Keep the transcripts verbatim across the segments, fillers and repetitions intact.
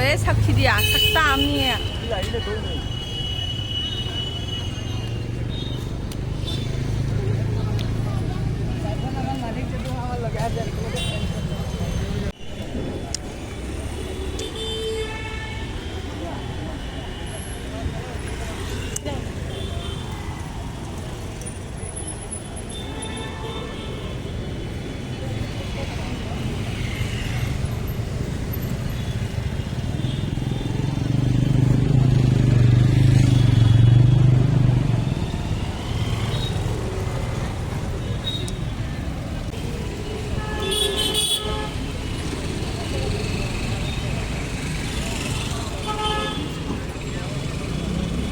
ꯑꯦ, ꯁꯛꯁꯤꯗꯤ ꯌꯥꯝ ꯁꯛ ꯇꯥꯕꯅꯤꯌꯦ꯫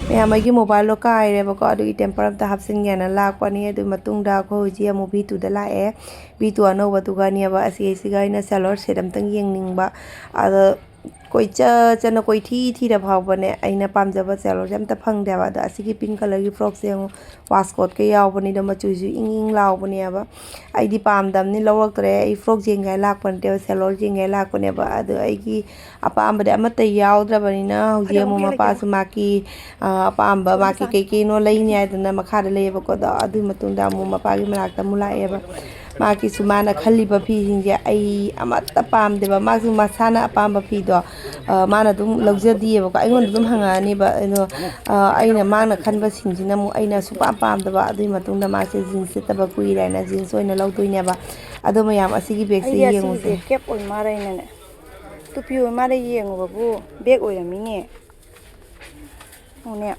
ꯃꯌꯥꯝ, ꯑꯩꯒꯤ ꯃꯣꯕꯥꯏꯜꯗꯣ ꯀꯥꯏꯔꯦꯕꯀꯣ, ꯑꯗꯨꯒꯤ ꯇꯦꯝꯄꯔ ꯑꯝꯇ ꯍꯥꯞꯆꯤꯟꯒꯦꯅ ꯂꯥꯛꯄꯅꯤ꯫ ꯑꯗꯨꯒꯤ ꯃꯇꯨꯡꯗ ꯑꯩꯈꯣꯏ ꯍꯧꯖꯤꯛ ꯑꯃꯨꯛ ꯚꯤ ꯇꯨꯗ ꯂꯥꯛꯑꯦ꯫ ꯚꯤ ꯇꯨ ꯑꯅꯧꯕꯗꯨꯒꯅꯦꯕ ꯑꯁꯤ, ꯑꯩꯁꯤꯒ ꯑꯩꯅ ꯁꯦꯂꯣꯔ ꯁꯦꯠ ꯑꯝꯇꯪ ꯌꯦꯡꯅꯤꯡꯕ꯫ ꯑꯗꯣ ꯀꯣꯏꯆꯠ ꯆꯠꯅ ꯀꯣꯏꯊꯤ ꯊꯤꯔ ꯐꯥꯎꯕꯅꯦ, ꯑꯩꯅ ꯄꯥꯝꯖꯕ ꯁꯦꯂꯣꯔꯁꯦ ꯑꯝꯇ ꯐꯪꯗꯦꯕ꯫ ꯑꯗꯣ ꯑꯁꯤꯒꯤ ꯄꯤꯡ ꯀꯂꯔꯒꯤ ꯐ꯭ꯔꯣꯛꯁꯦ ꯌꯦꯡꯉꯨ, ꯋꯥꯁꯀꯣꯠꯀ ꯌꯥꯎꯕꯅꯤꯗꯣ, ꯃꯆꯨꯁꯨ ꯏꯪ ꯏꯪ ꯂꯥꯎꯕꯅꯦꯕ꯫ ꯑꯩꯗꯤ ꯄꯥꯝꯗꯕꯅꯤ, ꯂꯧꯔꯛꯇ꯭ꯔꯦ꯫ ꯑꯩ ꯐ꯭ꯔꯣꯛ ꯌꯦꯡꯒꯦ ꯍꯥꯏ ꯂꯥꯛꯄ ꯅꯠꯇꯦꯕ, ꯁꯦꯂꯣꯔ ꯌꯦꯡꯒꯦ ꯍꯥꯏ ꯂꯥꯛꯄꯅꯦꯕ꯫ ꯑꯗꯣ ꯑꯩꯒꯤ ꯑꯄꯥꯝꯕꯗꯤ ꯑꯃꯠꯇ ꯌꯥꯎꯗ꯭ꯔꯕꯅꯤꯅ ꯍꯧꯖꯤꯛ ꯑꯃꯨꯛ ꯃꯄꯥꯁꯨ ꯃꯥꯒꯤ, ꯑ, ꯑꯄꯥꯝꯕ ꯃꯥꯒꯤ ꯀꯩꯀꯩꯅꯣ ꯂꯩꯅꯤ ꯍꯥꯏꯗꯅ ꯃꯈꯥꯗ ꯂꯩꯌꯦꯕꯀꯣ꯫ ꯑꯗꯣ ꯑꯗꯨꯒꯤ ꯃꯇꯨꯡꯗ ꯑꯃꯨꯛ ꯃꯄꯥꯒꯤ ꯃꯅꯥꯛꯇ ꯑꯃꯨꯛ ꯂꯥꯛꯑꯦꯕ꯫ ꯃꯥꯒꯤꯁꯨ ꯃꯥꯅ ꯈꯜꯂꯤꯕ ꯐꯤꯁꯤꯡꯁꯦ ꯑꯩ ꯑꯃꯠꯇ ꯄꯥꯝꯗꯦꯕ꯫ ꯃꯥꯁꯨ ꯃꯁꯥꯅ ꯑꯄꯥꯝꯕ ꯐꯤꯗꯣ, ꯑ, ꯃꯥꯅ ꯑꯗꯨꯝ ꯂꯧꯖꯗꯦꯕꯀꯣ꯫ ꯑꯩꯉꯣꯟꯗ ꯑꯗꯨꯝ ꯍꯪꯉꯛꯑꯅꯦꯕ꯫ ꯑꯗꯣ, ꯑ, ꯑꯩꯅ, ꯃꯥꯅ ꯈꯟꯕꯁꯤꯡꯁꯤꯅ ꯑꯃꯨꯛ ꯑꯩꯅ ꯁꯨꯡꯄꯥꯝ ꯄꯥꯝꯗꯕ꯫ ꯑꯗꯨꯒꯤ ꯃꯇꯨꯡꯗ ꯃꯥꯁꯦ ꯖꯤꯟꯁ ꯁꯦꯠꯇꯕ ꯀꯨꯏꯔꯦꯅ ꯖꯤꯟꯁ ꯑꯣꯏꯅ ꯂꯧꯗꯣꯏꯅꯦꯕ꯫ ꯑꯗꯣ ꯃꯌꯥꯝ, ꯑꯁꯤꯒꯤ ꯕꯦꯒꯁꯦ ꯑꯩꯗꯤ ꯌꯦꯡꯉꯨꯁꯦ꯫ ꯑꯁꯤꯒꯤꯁꯦ ꯀꯦꯞ ꯑꯣꯏ ꯃꯥꯜꯂꯦꯅꯅꯦ꯫ ꯇꯨꯄꯤ ꯑꯣꯏ ꯃꯥꯜꯂꯦ, ꯌꯦꯡꯉꯨꯕꯕꯨ ꯕꯦꯒ ꯑꯣꯏꯔꯝꯃꯤꯅꯦ꯫ ꯌꯦꯡꯉꯨꯅꯦ꯫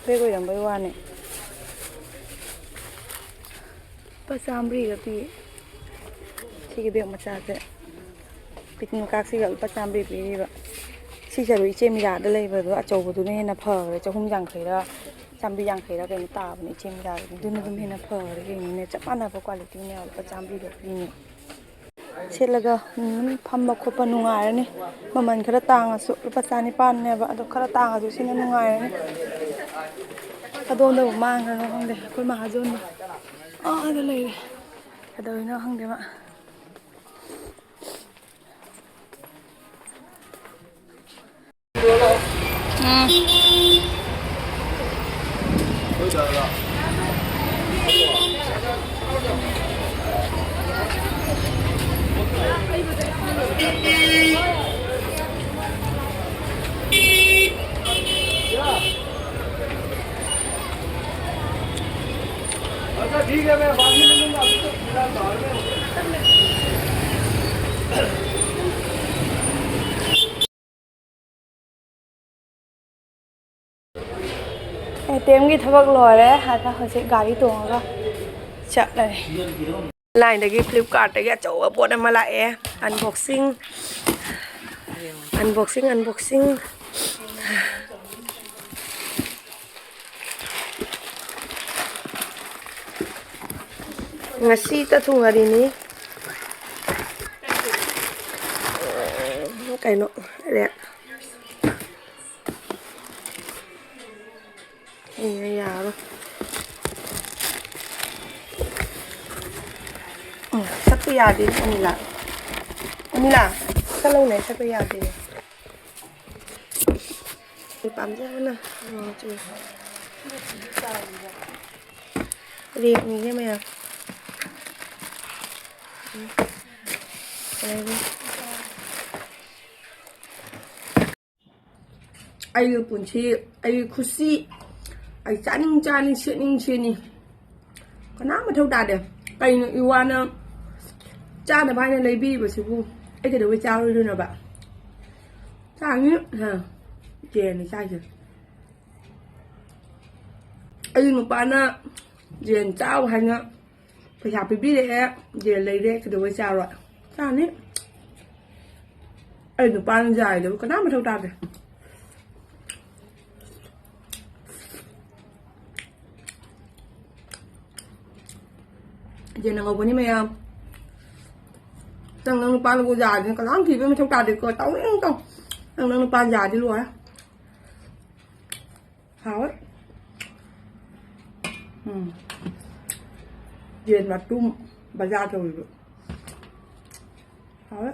ꯕꯦꯒ ꯑꯣꯏꯔꯝꯕꯩ ꯋꯥꯅꯦ꯫ ꯂꯨꯄꯥ ꯆꯥꯝꯃꯔꯤꯒ ꯄꯤ꯫ ꯁꯤꯒꯤ ꯕꯦꯒ ꯃꯆꯥꯁꯦ꯫ ꯄꯤꯛꯅꯤꯛ ꯀꯥꯔꯠꯁꯤꯒ ꯂꯨꯄꯥ ꯆꯥꯝꯃꯔꯤ ꯄꯤꯔꯤꯕ꯫ ꯁꯤꯁꯦ ꯑꯗꯨ ꯏꯆꯦ ꯃꯤꯔꯥꯗ ꯂꯩꯕꯗꯣ ꯑꯆꯧꯕꯗꯨꯅ ꯍꯦꯟꯅ ꯐꯈ꯭ꯔꯦ꯫ ꯆꯍꯨꯝ ꯌꯥꯡꯈꯩꯔ ꯆꯥꯝꯃꯔꯤ ꯌꯥꯡꯈꯩꯔ ꯀꯩꯅꯣ ꯇꯥꯕꯅꯦ ꯏꯆꯦ ꯃꯤꯔꯥꯗꯗꯤ꯫ ꯑꯗꯨꯅ ꯑꯗꯨꯝ ꯍꯦꯟꯅ ꯐꯈ꯭ꯔꯦ ꯀꯩꯅꯣꯅꯦ꯫ ꯆꯞ ꯃꯥꯟꯅꯕ ꯀ꯭ꯋꯥꯂꯤꯇꯤꯅꯦꯕ ꯂꯨꯄꯥ ꯆꯥꯝꯃꯔꯤꯗ ꯄꯤꯅꯦ꯫ ꯁꯦꯠꯂꯒ, ꯎꯝ, ꯐꯝꯕ ꯈꯣꯠꯄ ꯅꯨꯡꯉꯥꯏꯔꯅꯤ꯫ ꯃꯃꯜ ꯈꯔ ꯇꯥꯡꯉꯁꯨ, ꯂꯨꯄꯥ ꯆꯅꯤꯄꯥꯟꯅꯦꯕ, ꯑꯗꯣ ꯈꯔ ꯇꯥꯡꯉꯁꯨ ꯁꯤꯅ ꯅꯨꯡꯉꯥꯏꯔꯅꯤ꯫ ꯀꯗꯣꯝꯗꯕꯨ ꯃꯥꯡꯈ꯭ꯔꯅꯣ ꯈꯪꯗꯦ ꯑꯩꯈꯣꯏ ꯃꯍꯥꯖꯣꯟꯗꯣ꯫ ꯑꯥꯗ ꯂꯩꯔꯦ꯫ ꯀꯩꯗꯧꯔꯤꯅꯣ ꯈꯪꯗꯦ ꯃꯥ꯫ अच्छा, ठीक है, मैं बाद में ले लूंगा, अभी तो फिलहाल बाहर में हूँ। ꯑꯦ ꯇꯤ ꯑꯦꯝꯒꯤ ꯊꯕꯛ ꯂꯣꯏꯔꯦ꯫ ꯑꯗ ꯍꯧꯖꯤꯛ ꯒꯥꯔꯤ ꯇꯣꯡꯉꯒ ꯆꯠꯂꯅꯤ꯫ ꯑꯣꯟꯂꯥꯏꯟꯗꯒꯤ, ꯐ꯭ꯂꯤꯞꯀꯥꯔꯠꯇꯒꯤ ꯑꯆꯧꯕ ꯄꯣꯠ ꯑꯃ ꯂꯥꯛꯑꯦ꯫ ꯑꯟꯕꯣꯛꯁꯤꯡ, ꯑꯟꯕꯣꯛꯁꯤꯡ, ꯑꯟꯕꯣꯛꯁꯤꯡ꯫ ꯉꯁꯤꯇ ꯊꯨꯡꯉꯔꯤꯅꯤ꯫ ꯀꯩꯅꯣ, ꯔꯦꯛ꯫ ꯑꯦ, ꯌꯥꯔꯣꯏ꯫ ꯎꯝ, ꯆꯠꯄ ꯌꯥꯗꯦ, ꯑꯅꯤꯂꯥ꯫ ꯑꯅꯤꯂꯥ, ꯆꯠꯂꯧꯅꯦ, ꯆꯠꯄ ꯌꯥꯗꯦ꯫ ꯑꯩ ꯄꯥꯝꯖꯕꯅ ꯅꯣꯡ ꯆꯨꯏ꯫ ꯔꯦꯛꯅꯤꯅꯦ ꯃꯌꯥꯝ꯫ ꯎꯝ꯫ ꯑꯩꯒꯤ ꯄꯨꯟꯁꯤ, ꯑꯩꯒꯤ ꯈꯨꯠꯁꯤ, ꯑꯩ ꯆꯥꯅꯤꯡ ꯆꯥꯅꯤꯡ, ꯁꯦꯠꯅꯤꯡ ꯁꯦꯠꯅꯤꯡ, ꯀꯅꯥꯝ ꯃꯊꯧ ꯇꯥꯗꯦ꯫ ꯀꯩꯅꯣ ꯏꯋꯥꯅ ꯆꯥꯅꯕ ꯍꯥꯏꯅ ꯂꯩꯕꯤꯕꯁꯤꯕꯨ ꯑꯩ ꯀꯩꯗꯧꯕꯩ ꯆꯥꯔꯣꯏꯗꯣꯏꯅꯣꯕ? ꯆꯥꯅꯤ, ꯍꯥ, ꯌꯦꯟꯅꯤ ꯆꯥꯏꯁꯦ꯫ ꯑꯩꯒꯤ ꯅꯨꯄꯥꯅ ꯌꯦꯟ ꯆꯥꯎ ꯍꯥꯏꯅ ꯄꯩꯁꯥ ꯄꯤꯕꯤꯔꯛꯑꯦ, ꯌꯦꯟ ꯂꯩꯔꯦ, ꯀꯩꯗꯧꯕꯩ ꯆꯥꯔꯣꯏ? ꯆꯥꯅꯤ꯫ ꯑꯩ ꯅꯨꯄꯥꯅ ꯌꯥꯏꯗꯕ ꯀꯅꯥꯝ ꯃꯊꯧ ꯇꯥꯗꯦ꯫ ꯌꯦꯟ ꯑꯉꯧꯕꯅꯤ ꯃꯌꯥꯝ꯫ ꯅꯪ, ꯅꯪ ꯅꯨꯄꯥꯅꯕꯨ ꯌꯥꯗꯦ, ꯀꯅꯥꯝ ꯊꯤꯕ ꯃꯊꯧ ꯇꯥꯗꯦꯀꯣ꯫ ꯇꯧꯅꯤꯡ ꯇꯧ꯫ ꯅꯪ, ꯅꯪ ꯅꯨꯄꯥꯅ ꯌꯥꯗꯤ ꯂꯣꯏꯔꯦ꯫ ꯍꯥꯎꯋꯦ꯫ ꯎꯝ꯫ ꯌꯦꯟ ꯃꯇꯨꯝ ꯕꯖꯥꯔ ꯇꯧꯔꯤꯕ꯫ ꯍꯥꯎꯋꯦ꯫